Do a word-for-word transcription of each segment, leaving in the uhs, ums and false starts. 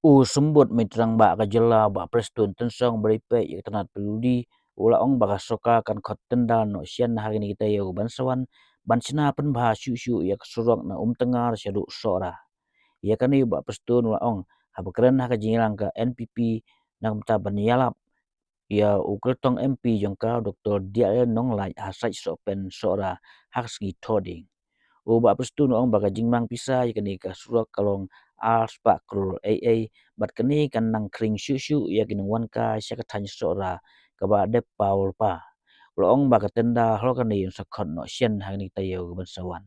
U Symbud Mei Rangbah ka jylla, Bah Prestone Tynsong Bareipaid, ïa ka tnat Pyrdi, u la ong ba ka sorkar kan khot tender noh shen ha kine ki taïew ban sa wan, ban shna pynbha shuh shuh ïa ka surok na Umtyngar shaduh Sohra. Ïa kane u Bah Prestone u la ong haba kren ha ka jingïalang ka N P P na ka bynta ban ïalap ïa u kyrtong M P jong ka, u Doktor Diale Nonglait, ha Saitsohpen Sohra ha ka sngi Thohdieng. U Bah Prestone u ong ba ka jingmang pisa ïa kane ka surok ka long ar spah klur ei ei, bad kane kan nang khring shuh shuh ïa ki nongwan kai sha ka thaiñ Sohra kaba dep paw lypa. U la ong ba ka tender halor kane un sa khot noh shen ha kane ka taïew kaban sa wan.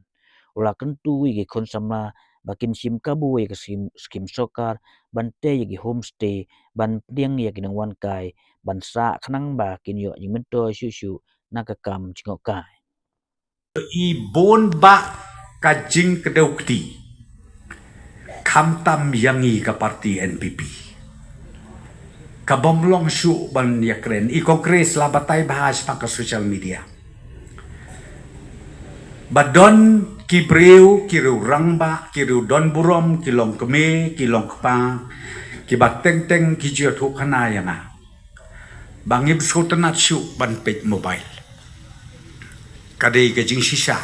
U la kyntu ïa ki khun samla ba kin shim kabu ïa ka skim, skim sorkar, ban tei ïa ki homestay, ban pdiang ïa ki nongwan kai ban sah, khnang ba kin ïoh jingmyntoi shuh shuh na ka kam jngohkai. I bun bah ka jingkdew kti, khamtam ïa ngi ka parti N P P, ka bym long shuh ban ïakren. I Congress la batai bha shaphang ka social media ba don ki briew, ki riew rangbah, ki riew don burom, ki long kmie, ki long kpa, kiba teng teng ki ju ïathuh khana ïa nga ba ngim sngewtynnat shuh ban peit mobile. Ka dei ka jingshisha.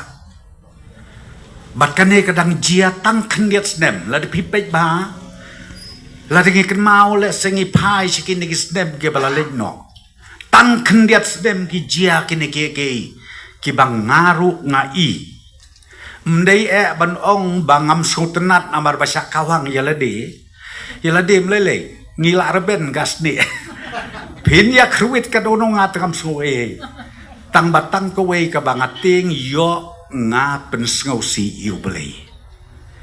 Bad kane ka dang jia tang khyndiat snem, lada phi peit bha, lada ngi kynmaw lehse ngi phai sha kine ki snem kiba la leit noh, tang khyndiat snem ki jia kine kiei kiei kiba nga ruh nga i. Ym dei eh ban ong ba ngam sngewtynnat namar ba shah kawang ïa lade. Ïa lade ym lei lei, ngi la rben ka snieh. Phin ïa khrwit ka dohnud, nga te ngam sngew ei ei. Tang ba tang kawei kaba nga tieng ïoh nga pynsngewsih ïa U Blei.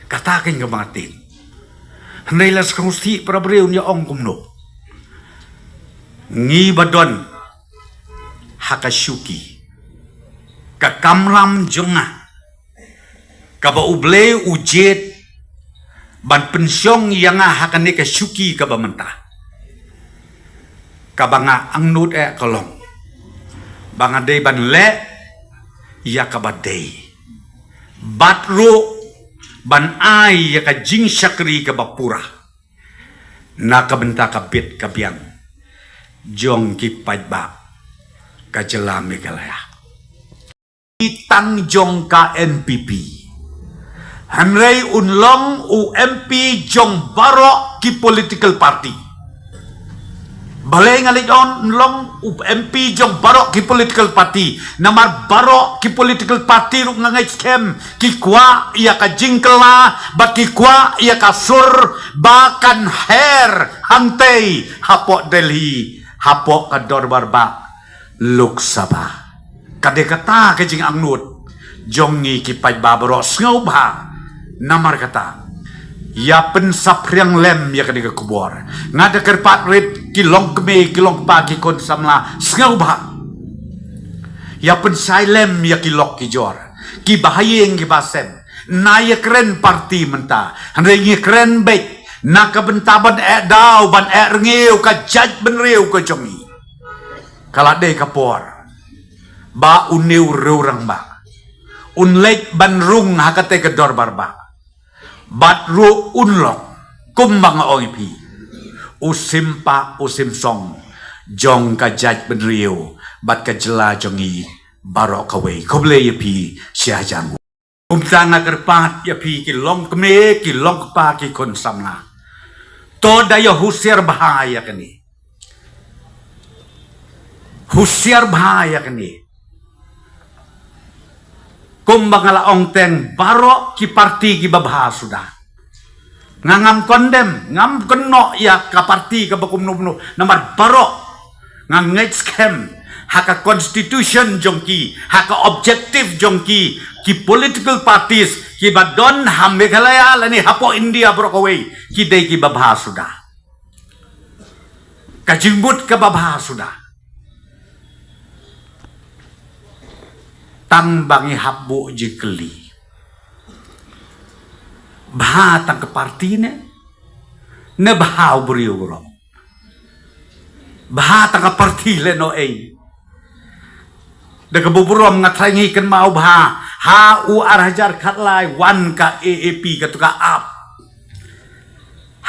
Kata keiñ kaba nga tieng. Hynrei la sngewsih para briew, ïa ong kumno. Ngi ba don ha ka shuki, ka kamram jong nga kaba U Blei u jied ban pynshong ïa nga ha kane ka shuki kaba mynta, kaba nga angnud eh ka long ba nga dei ban leh ïa kaba dei, bad ruh ban ai ïa ka jingshakri kaba pura na ka bynta ka bit ka biang jong ki paidbah ka jylla Meghalaya. Tang jong ka N P P, hynrei un long u M P jong baroh ki political party. Balei nga leh un long u M P jong baroh ki political party? Namar baroh ki political party ruh nga ngeit skhem ki kwah ïa ka jingkylla bad ki kwah ïa ka sur ba kan her hangtei hapoh Delhi, hapoh ka dorbar bah Lok Sabha. Ka dei kata ka jingangnud jong ngi ki paidbah baroh. Sngewbha, namar kata, ïa pynsaphriang lem ïa kane ka khubor. Nga da kyrpad rit, ki longkmie, ki longkpa, ki khun samla, sngewbha, ïa pynshai lem ïa ki lok ki jor, ki bahaïing ki basem. Ngi ïa kren parti mynta, hynrei ngi kren beit na ka bynta ban eh daw, ban eh rngiew ka jaitbynriew ka jong ngi. Ka la dei ka por ba une u riew rangbah un leit ban rung ha kata ka dorbar bah, bad ruh un long, kumba nga ong ïa phi, u symbud, u symbud jong ka jaitbynriew bad ka jylla jong ngi baroh kawei. Khublei ïa phi, sha jan. Kumta nga kyrpad ïa phi ki longkmie, ki longkpa, ki khun samla, to da ïa husiar bha ïa kane. Husiar bha ïa kane. Kumba nga la ong teng, baroh ki parti kiba bha suda. Nga ngam condemn, ngam kynnoh ïa ka parti kaba kumno kumno. Namar baroh nga ngeit skhem ha ka constitution jong ki, ha ka objective jong ki, ki political parties kiba don ha Meghalaya lane hapoh India baroh kawei, ki dei kiba bha suda. Ka jingmut kaba bha suda. Tang ba ngi hap buh jingkylli, bha tang ka parti ne, ne bha u briew ruh? Bha tang ka parti lehnoh ei? Da kaba burom nga trai ngi kynmaw bha, ha u ar hajar khatlai wan ka A A P, kato ka app.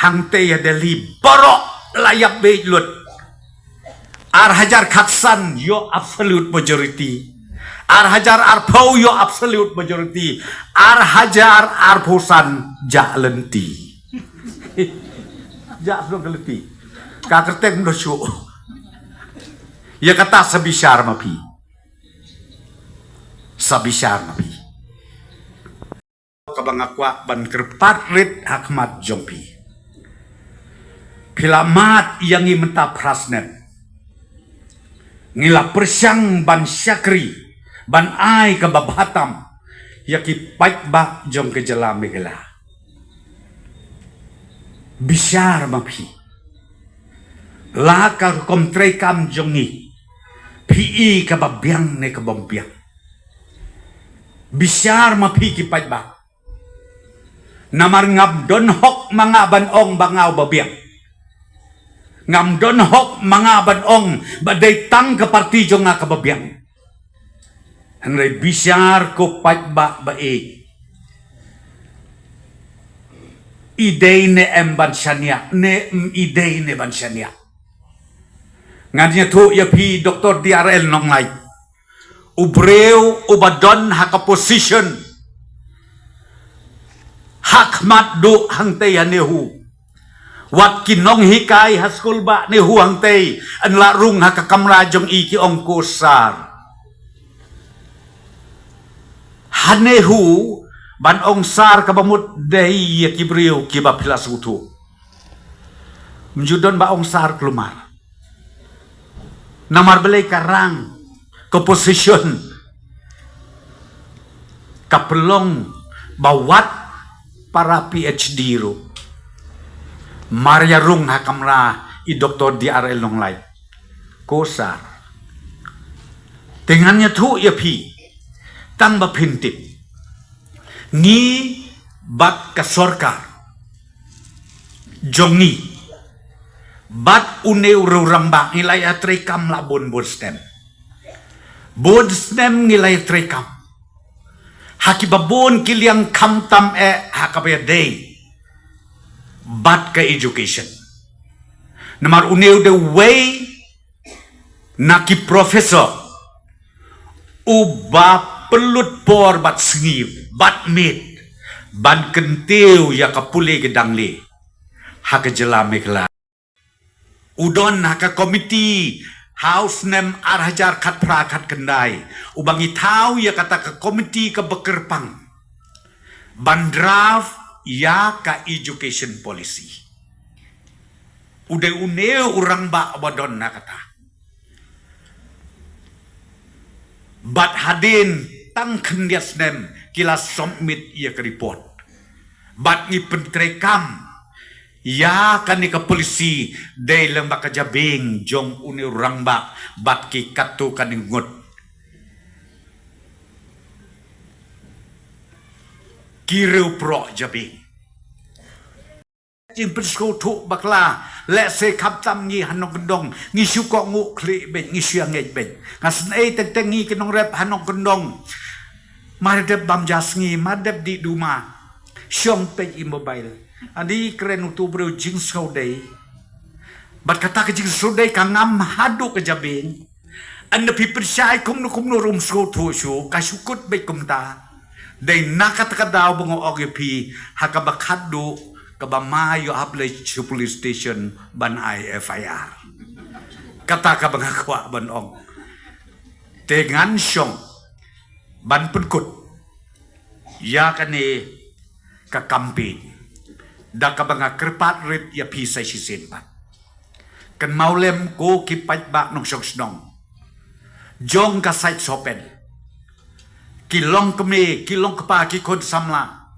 Hangtei ha Delhi baroh la ïap beit lut. Ar hajar khatsan ïoh absolute majority. Ar hajar arphew ïoh absolute majority. Ar hajar arphew san jah lynti. Jah lynti. Ka kyrteng mdo shu. Ïa kata sa bishar ma phi. Sa bishar ma phi. Kaba nga kwah ban kyrpad rit ha khmat jong phi. Phi la mad ïa ngi mynta phra snem. Ngi la pyrshang ban shakri, ban ai kaba bha tam ïa ki paidbah jong ka jylla Meghalaya. Bishar ma phi. La ka rukom treikam jong ngi, phi i kaba biang ne kabym biang. Bishar ma phi ki paidbah. Namar ngam don hok ma nga ban ong ba nga uba biang. Ngam don hok ma nga ban ong ba dei tang ka parti jong nga kaba biang. Hynrei bishar ko paidbah ba ïeit. I dei ne em ban shaniah, ne em i dei ne ban shaniah. Ngan ïathuh ïa phi, Doktor D R L Nonglait, u briew uba don ha ka position ha khmat duh hangtei ha NEHU. Wat ki nonghikai ha skul bah NEHU hangtei yn lah rung ha ka kamra jong i, ki ong ko sir. Ha NEHU ban ong sir kaba mut dei ïa ki briew kiba phi la sngewthuh. Ym ju don ba ong sir kulmar. Namar balei? Ka rang, ka position, ka pynlong ba wat para P H D ruh mar ïa rung ha kamra i Doktor D R L Nonglait. Ko sir, te ngan ïathuh ïa phi tang ba phin tip. Ngi bad ka sorkar jong ngi bad une u rangbah ngi la ïatreikam la bun bun snem. Bun snem ngi la ïatreikam ha kiba bun ki liang, khamtam eh ha kaba ïadei bad ka education. Namar une u dei uwei na ki professor uba pynlut por bad sngi bad miet ban kyntiew ïa ka pule ka dangle ha ka jylla Meghalaya. U don ha ka komiti ha u snem ar hajar khatphra khatkhyndai, uba ngi thaw ïa kata ka komiti kaba kyrpang ban draft ïa ka education policy. U dei une u rangbah uba don na kata. Bad hadien tang khyndiat snem ki la submit ïa ka report. Bad ngi pyntreikam ïa kane ka policy dei lyngba ka jabieng jong une u rangbah bad ki katto katne ngut ki riewproh jabieng. Jingpynsngewthuh bakla, lehse khamtam ngi ha nongkyndong ngi shu kohnguh khlieh beit, ngi shu ïa ngeit beit. Nga sngew teng teng ngi ki nongrep ha nongkyndong, mar dep bam ja sngi, mar dep dih duma, shong peit i mobile. Ani kren utu briew jingsngewdei. Bad kata ka jingsngewdei ka ngam haduh ka jabieng. Ynda phi pynshai kumno kumno ruh ym sngewthuh shuh, ka shu kut beit kumta. Dei na kata ka daw ba nga ong ïa phi, ha kaba khatduh kaba ma ïoh hap leit sha police station ban ai F I R. Kata kaba nga kwah ban ong. Te ngan shong ban pynkut ïa kane ka campaign da kaba nga kyrpad rit ïa phi sa shisien pat. Kynmaw lem ko ki paidbah nongshong shnong jong ka sait Sohpen, ki longkmie ki longkpa, ki khun samla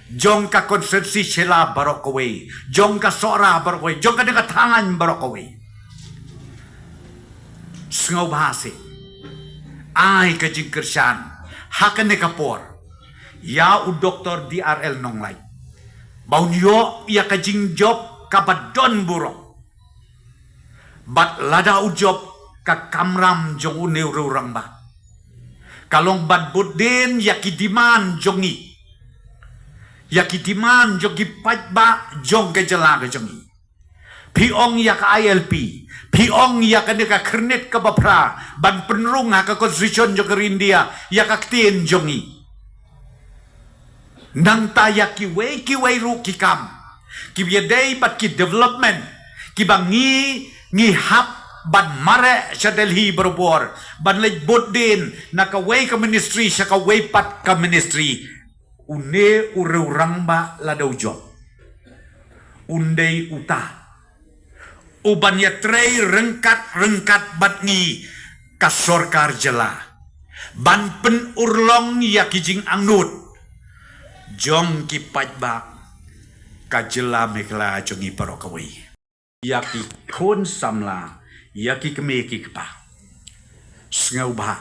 jong ka constituency Shella baroh kawei, jong ka Sohra baroh kawei, jong kane ka thaiñ baroh kawei. Sngewbha seh, ai ka jingkyrshan ha kane ka por ïa u Doktor D R L Nonglait ba un ïoh ïa ka jingjop kaba don burom. Bad lada u jop ka kamram jong une u rangbah, Ka long ban bud dien ïa ki demand jong ngi, ïa ki demand jong ki paidbah jong ka jylla ka jong ngi. Phi ong ïa ka I L P, phi ong ïa kane ka khyrnit kaba phra ban pynrung ha ka constitution jong ka ri India ïa ka ktien jong ngi. Nangta ïa kiwei kiwei ruh ki kam kiba ïadei bad ki development kiba ngi, ngi hap ban mareh sha Delhi barabor, ban leit bud dien na kawei ka ministry sha kawei pat ka ministry. Une u riewrangbah lada u jop, un dei uta u ban ïatrei ryngkat ryngkat bad ngi ka sorkar jylla ban pynurlong ïa ki jingangnud jong ki paidbah ka jylla Meghalaya jong ngi baroh kawei. Ïa ki khun samla, ïa ki kmie ki kpa, sngewbha,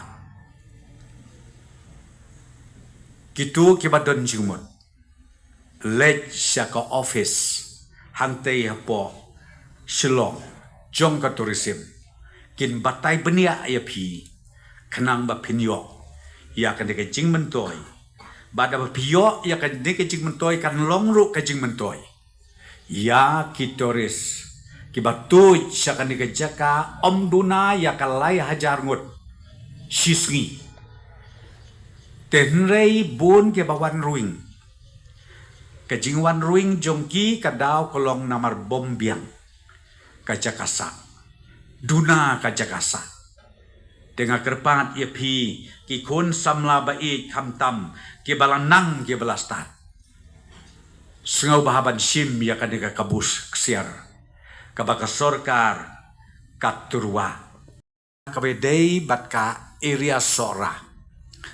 kito kiba don jingmut leit sha ka office hangtei hapoh Shillong jong ka tourism, kin batai bniah ïa phi khnang ba phin ïoh ïa kane ka jingmyntoi. Bad haba phi ïoh ïa kane ka jingmyntoi kan long ruh ka jingmyntoi ïa ki tourist kiba tuid sha kane ka jaka, ym duna ïa ka lai hajar ngut shi sngi. Te hynrei bun kiba wan ruh, ka jingwan ruh jong ki ka daw ka long namar bym biang ka jaka sah, duna ka jaka sah. Te nga kyrpad ïa phi ki khun samla ba ïeit, khamtam kiba la nang kiba la stad, sngewbha ban shim ïa kane ka kabu ksiar kaba ka sorkar ka tyrwa. Kaba dei bad ka area Sohra,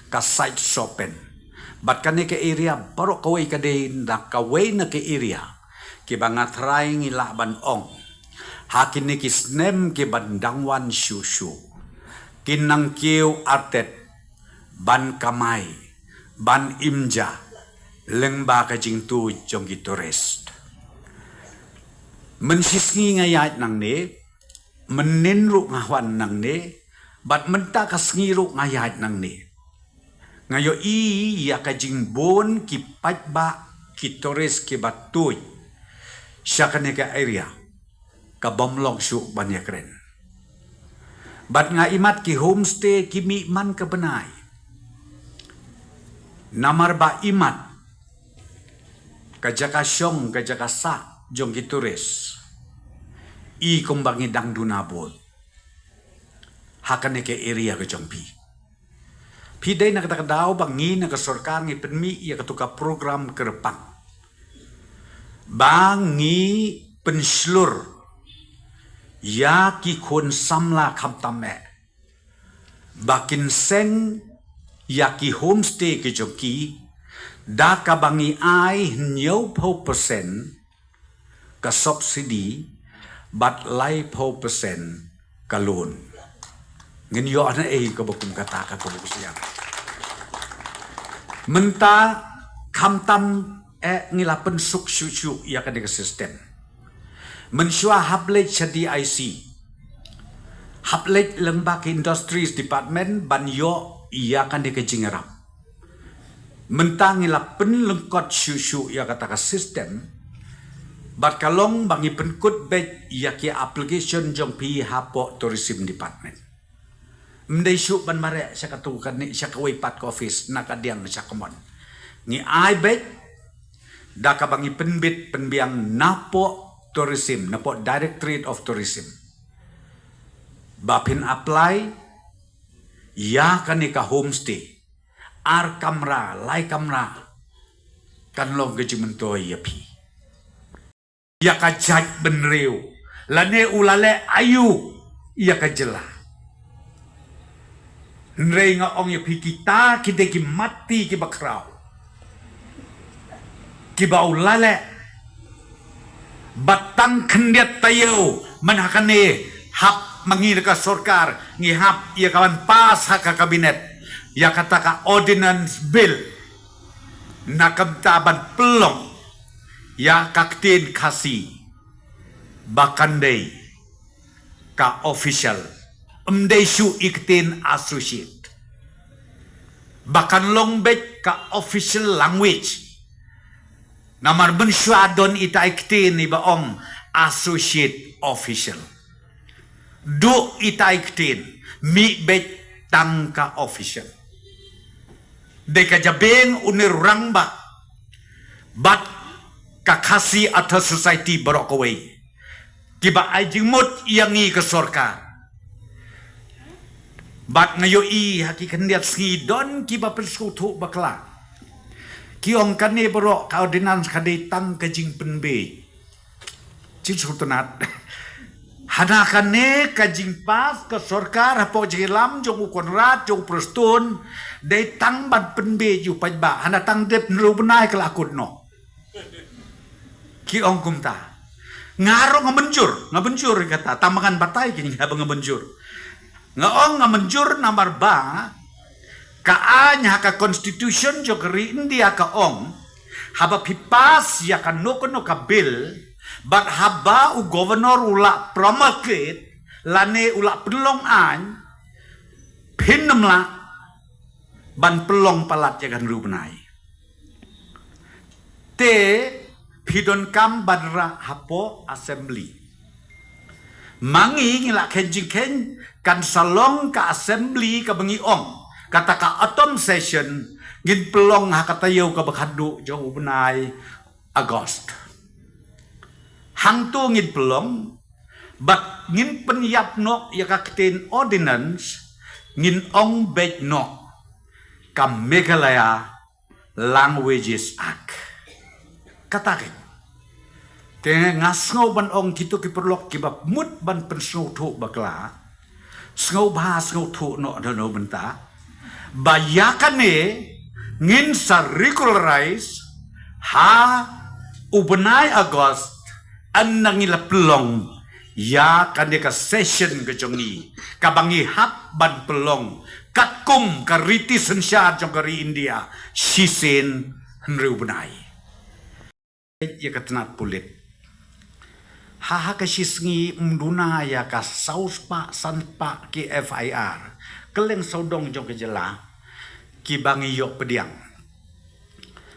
ka side Sohpen, bad kane ka area baroh kawei ka dei na kawei na ka area kiba nga trai ngi lah ban ong ha kine ki snem kiban dang wan shuh shuh kin nang kiew artet ban kamai, ban im ja lyngba ka jingtuid jong ki tourist. Mynshisngi nga ïaid nangne, mynnin ruh nga wan nangne, bad mynta ka sngi ruh nga ïaid nangne. Nga ïohi ïa ka jingbun ki paidbah, ki tourist kiba tuid sha kane ka area kaba ym long shuh ban ïakren. Bad nga imat ki homestay ki mih man ka bnai, namar ba imat ka jaka shong, ka jaka sah jong ki tourist. I kumba ngi dang duna bud ha kane ka area ka jong phi. Phi dei na kata ka daw ba ngi na ka sorkar ngi pynmih ïa katu ka program kyrpang ba ngi pynshlur ïa ki khun samla khamtam eh ba kin seng ïa ki homestay ki jong ki, da kaba ngi ai hynñiewphew percent ka subsidy bad laiphew percent ka loan. Ngin ïoh na ei kaba kum kata ka kaba kusiang. Mynta khamtam eh ngi la pynsuk shuh shuh ïa kane ka system. Mynshuwa hap leit sha D I C, hap leit lyngba ka Industries Department ban ïoh ïa kane ka jingïarap. Mynta ngi la pynlyngkot shuh shuh ïa kata ka system, bad ka long ba ngi pynkut beit ïa ki application jong phi hapoh Tourism Department. Ym dei shuh ban mareh sha katu kane sha kawei pat ka office na ka diang sha kamon. Ngi ai beit da kaba ngi pynbit pynbiang napoh tourism, napoh Directorate of Tourism, ba phin apply ïa kane ka homestay, ar kamra, lai kamra, kan long ka jingmyntoi ïa phi, ïa ka jaitbynriew, lane u la leh aïu ïa ka jylla. Hynrei nga ong ïa phi, kita ki dei ki matti kiba khraw kiba u la leh. Bad tang khyndiat taïew man ha kane hap ma ngi na ka sorkar ngi hap ïa ka ban pass ha ka cabinet ïa kata ka ordinance bill, na ka bynta ban pynlong ïa ka ktien Khasi ba kan dei ka official, ym dei shuh i ktien associate. ba kan long beit ka official language. Namar mynshuwa don ita i ktien iba ong associate official. Duk ita i ktien, mih beit tang ka official. Dei ka jabieng une u rangbah bad ka Khasi Authors' Society baroh kawei kiba ai jingmut ïa ngi ka sorkar. Bad nga ïohi ha ki khyndiat sngi don kiba pynsngewthuh bakla. Ki ong kane baroh ka ordinance ka dei tang ka jingpynbiej. Jingsngewtynnat. Hana kane ka jingpass ka sorkar hapoh jingïalam jong u Conrad jong u Prestone dei tang ban pynbiej ïa u paidbah. Hana tang dep hynriew bnai ka la kut noh. Ki ong kumta. Nga ruh nga mynjur, nga mynjur kata, tang ba ngan batai kine haba nga mynjur. Nga ong nga mynjur namar ba ka aiñ ha ka constitution jong ka ri India ka ong, haba phi pass ïa kano kano ka bill, bad haba u governor u la promulgate lane u la pynlong aiñ, phin ym lah ban pynlong palat ïa ka hynriew bnai. Te phi donkam ban rah hapoh assembly. Ma ngi ngi la kheiñ jingkheiñ, kan sa long ka assembly kaba ngi ong, kata ka autumn session, ngin pynlong ha ka taïew kaba khatduh jong u bnai August. Hangto ngin pynlong, bad ngin pynïap noh ïa ka ktien ordinance, ngin ong beit noh ka Meghalaya Languages Act. Kata keiñ. Te nga sngew ban ong kito ki paralok kiba mut ban pynsngewthuh bakla, sngewbha sngewthuh noh na u bynta ba ïa kane ngin sa regularize ha u bnai August, haba ngi la pynlong ïa kane ka session ka jong ngi, kaba ngi hap ban pynlong katkum ka riti synshar jong ka ri India, shisien hynriew bnai. Ïa ka tnat pulit. Ha, ha ka shi sngi ym duna ïa ka saw spah san spah ki F I R. Kylleng sawdong jong ka jylla kiba ngi ïoh pdiang.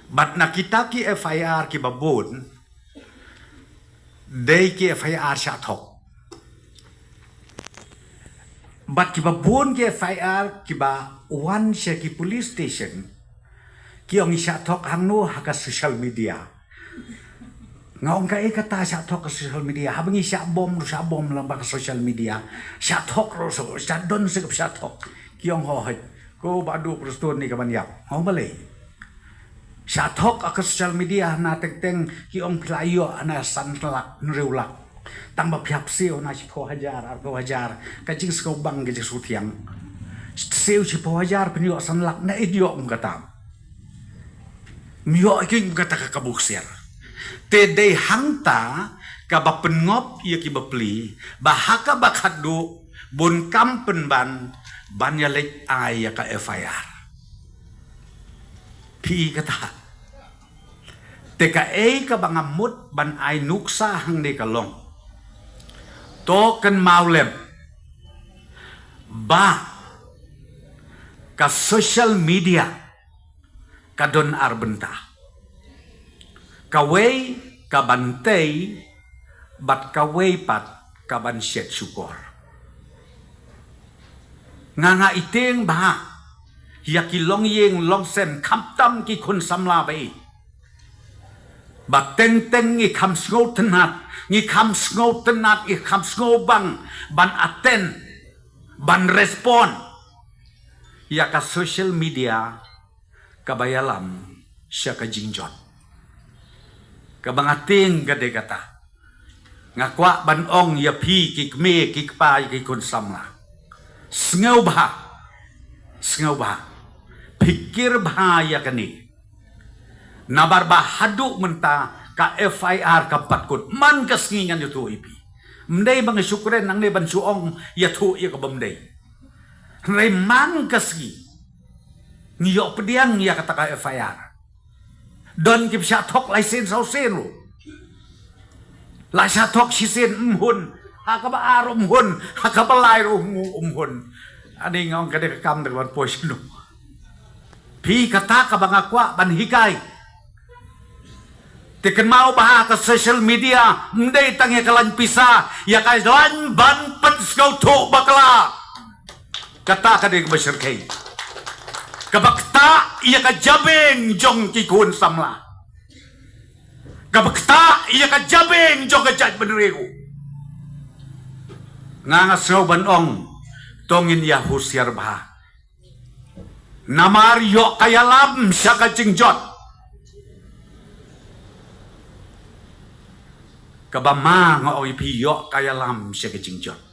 Bad na kita ki F I R kiba bun, dei ki F I R shah thok. Bad kiba bun ki F I R kiba wan sha ki police station, ki ong i shah thok hangno, ha ka social media. Nga ong kaei kata shah thok ka social media, haba ngi shah bom ruh shah bom lyngba ka social media. Shah thok ruh sa, shah don sa ka shah thok. Ki ong hooid, ko Bah Duh Prestone ne ka ban ïap. Nga ong balei? Shah thok ha ka social media hana teng teng ki ong phi la ïoh hana san lak hynriew lak. Tang ba phi hap siew hana shiphew hajar arphew hajar, ka jingsngewbang ka jingsngewthiang. Siew shiphew hajar phin ïoh san lak, naei ïoh kum kata. Ym ïoh kum kata ka kabu ksiar. Te dei hangta kaba pynngop ïa ki bapli ba ha kaba khatduh bun kam pynban ban ïaleit ai ïa ka F I R. Phi i kata. Te kaei kaba nga mut ban ai nuksa hangne ka long, to kynmaw lem ba ka social media ka don ar bynta. Kawei ka ban tei, bad kawei pat ka ban shet shukor. Nga nga ïa tieng bha ïa ki longïing longsem, khamtam ki khun samla ba i, ba teng teng ngi kham sngewtynnat, ngi kham sngewtynnat, ngi kham sngewbang ban attend, ban respond ïa ka social media kaba ïalam sha ka jingjot. Kaba nga tieng ka dei kata. Nga kwah ban ong ïa phi ki kmie ki kpa ïa ki khun samla, sngewbha, sngewbha pyrkhat bha ïa kane. Namar ba haduh mynta ka F I R kam pat kut. Man ka sngi ngan ïathuh ïa phi. Ym dei ba nga shu kren nangne ban shu ong ïathuh ïa kaba ym dei. Hynrei man ka sngi ngi ïoh pdiang ïa kata ka F I R. Don kiba shah thok lai sien saw sien ruh. La shah thok shisien ym hun, ha kaba ar ym hun, ha kaba lai ruh ym hun. Ani nga ong ka dei ka kam da ka ban poi shano. Phi kata kaba nga kwah ban hikai. Te kynmaw ba ha ka social media ym dei tang ïa ka lain pisa, ïa ka lain ban pynsngewthuh bakla. Kata ka dei kaba shyrkhei. Kaba ktah ïa ka jabieng jong ki khun samla. Kaba ktah ïa ka jabieng jong ka jaitbynriew. Nga nga sngew ban ong, to ngin ïa husiar bha. Namar ïoh ka ïalam sha ka jingjot. Kaba ma nga ong ïa phi, ïoh ka ïalam sha ka jingjot.